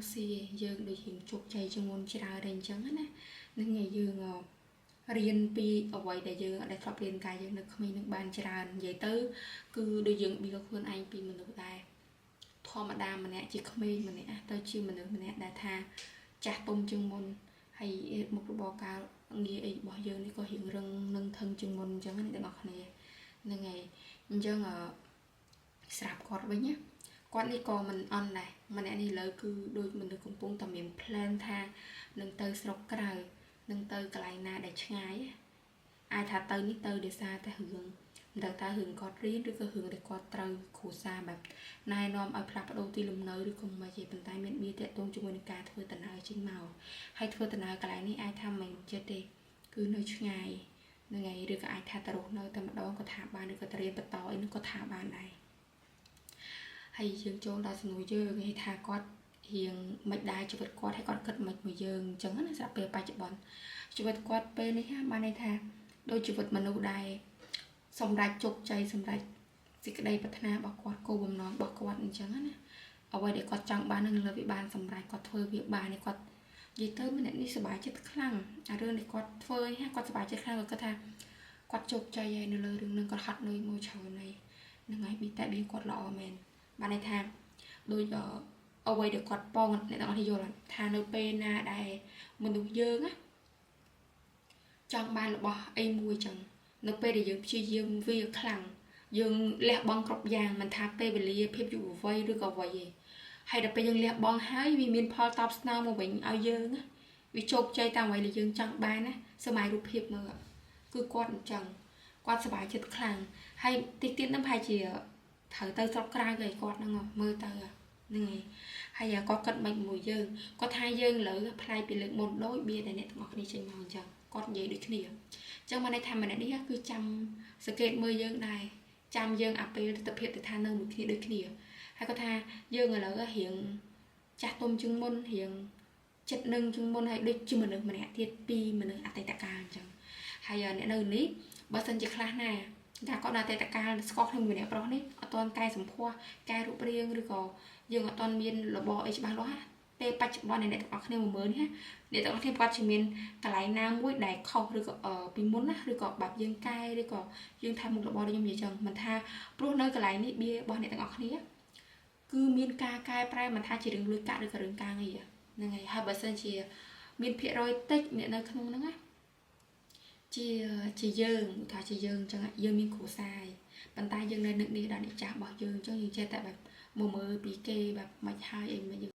រស់ស៊ីឯងយើងដូចរៀងជោគជ័យជាងមុនច្រើនអីអញ្ចឹងណានឹងឯងយើងរៀនពីអ្វីដែលយើងដែលធ្លាប់រៀនកាលយើងនៅក្មេងនឹងបានច្រើននិយាយទៅគឺដូចយើងបៀលខ្លួនឯងពីមនុស្សដែរធម្មតាម្នាក់ជាក្មេងម្នាក់ទៅជាមនុស្សម្នាក់ដែលថាចាស់ទុំជាងមុនហើយមុខរបរការងារអីរបស់យើងនេះក៏រៀងរឹងនឹងធឹងជាងមុនអញ្ចឹងណាអ្នកទាំងអស់គ្នាហ្នឹងហើយអញ្ចឹងស្រាប់គាត់វិញណាគាត់នេះក៏មិនអន់ដែរម្នាក់នេះលើគឺដូចមនុស្សកំពុងតែមាន plan ថានឹងទៅស្រុកក្រៅនឹងទៅកន្លែងណាដែលឆ្ងាយអាចថាទៅនេះទៅដោយសារតែរឿងមិនដឹងថារឿងគាត់រៀនឬក៏រឿងដែលគាត់ត្រូវគ្រួសារបែបណែនាំឲ្យផ្លាស់ប្ដូរទីលំនៅឬក៏មិនទេប៉ុន្តែមានបៀតាក់ទងជាមួយនឹងការធ្វើដំណើរចេញមកហើយធ្វើដំណើរកន្លែងនេះអាចថាមិនចិត្តទេគឺនៅឆ្ងាយហ្នឹងហើយឬក៏អាចថាទៅរស់នៅតែម្ដងក៏ថាបានឬក៏ទៅរៀនបន្តអីនោះក៏ថាបានដែរហើយយើងចូលដល់សំណួរយើងគេថាគាត់រៀងមិនដែរជីវិតគាត់ហើយគាត់គិតមិនមួយយើងអញ្ចឹងណាស្រាប់ពេលបច្ចុប្បន្នជីវិតគាត់ពេលនេះបានន័យថាដូចជីវិតមនុស្សដែរសម្រាប់ជោគជ័យសម្រាប់សេចក្តីប្រាថ្នារបស់គាត់គោលបំណងរបស់គាត់អញ្ចឹងណាអ្វីដែលគាត់ចង់បាននឹងលើវាបានសម្រាប់គាត់ធ្វើវាបាននេះគាត់និយាយទៅម្នាក់នេះសប្បាយចិត្តខ្លាំងអារឿងដែលគាត់ធ្វើនេះគាត់សប្បាយចិត្តខ្លាំងគាត់ថាគាត់ជោគជ័យហើយនៅលើរឿងនឹងគាត់ហត់នឿយមួយច្រើនហើយហ្នឹងហើយប៊ីតែប៊ីគាត់ល្អមែនបានន័យថាដូចអ្វីដែលគាត់ប៉ងអ្នកទាំងអស់នេះយល់ថានៅពេលណាដែលមនុស្សយើងណាចង់បានរបស់អីមួយចឹងនៅពេលដែលយើងព្យាយាមវាខ្លាំងយើងលះបង់គ្រប់យ៉ាងមិនថាពេលវេលាភាពយុវវ័យឬក៏អ្វីទេហើយដល់ពេលយើងលះបង់ហើយវាមានផលតបស្នងមកវិញឲ្យយើងណាវាជោគជ័យតាមអ្វីដែលយើងចង់បានណាសម័យរូបភាពមើលគឺគាត់អញ្ចឹងគាត់សប្បាយចិត្តខ្លាំងហើយតិចទៀតនឹងប្រហែលជាត្រូវទៅស្រុកក្រៅគេគាត់ហ្នឹងមើលទៅហ្នឹងហើយហើយគាត់គិតមិនមួយយើងគាត់ថាយើងលើផ្លាយពីលើកមុនដូចបៀដែលអ្នកទាំងអស់គ្នាចេញមកអញ្ចឹងគាត់និយាយដូចគ្នាអញ្ចឹងមកន័យថាម្នាក់នេះគឺចាំសង្កេតមើលយើងដែរចាំយើងអាពេលទស្សនភាពទៅថានៅមួយគ្នាដូចគ្នាហើយគាត់ថាយើងឥឡូវរៀងចាស់ទុំជាងមុនរៀងចិត្តនឹងជាងមុនហើយដូចជាមនុស្សម្នាក់ទៀតពីមនុស្សអតីតកាលអញ្ចឹងហើយអ្នកនៅនេះបើសិនជាខ្លះណាថាគាត់នៅអតីតកាលស្គាល់គ្នាម្នាក់ប្រុសនេះអត់ទាន់កែសម្ផស្សកែរូបរាងឬក៏យើងអត់ទាន់មានរបរអីច្បាស់លាស់ពេលបច្ចុប្បន្នអ្នកទាំងអស់គ្នាមកមើលនេះអ្នកទាំងអស់គ្នាគាត់ជាមានកន្លែងណាមួយដែលខុសឬក៏ពីមុនណាឬក៏បែបយើងកែឬក៏យើងថែមមុខរបរដូចខ្ញុំនិយាយចឹងមិនថាព្រោះនៅកន្លែងនេះបៀរបស់អ្នកទាំងអស់គ្នាគឺមានការកែប្រែមិនថាជារឿងលុយកាក់ឬក៏រឿងការងារហ្នឹងហើយហើយបើសិនជាមានភាគរយតិចអ្នកនៅក្នុងហ្នឹងណាជាជាយើងថាជាយើងអញ្ចឹងយើងមានគ្រួសារប៉ុន្តែយើងនៅនឹកនេះដល់អ្នកចាស់របស់យើងអញ្ចឹងយើងចេះតែបែបមកមើលពីគេបែបមិនហើយអីមិនយើង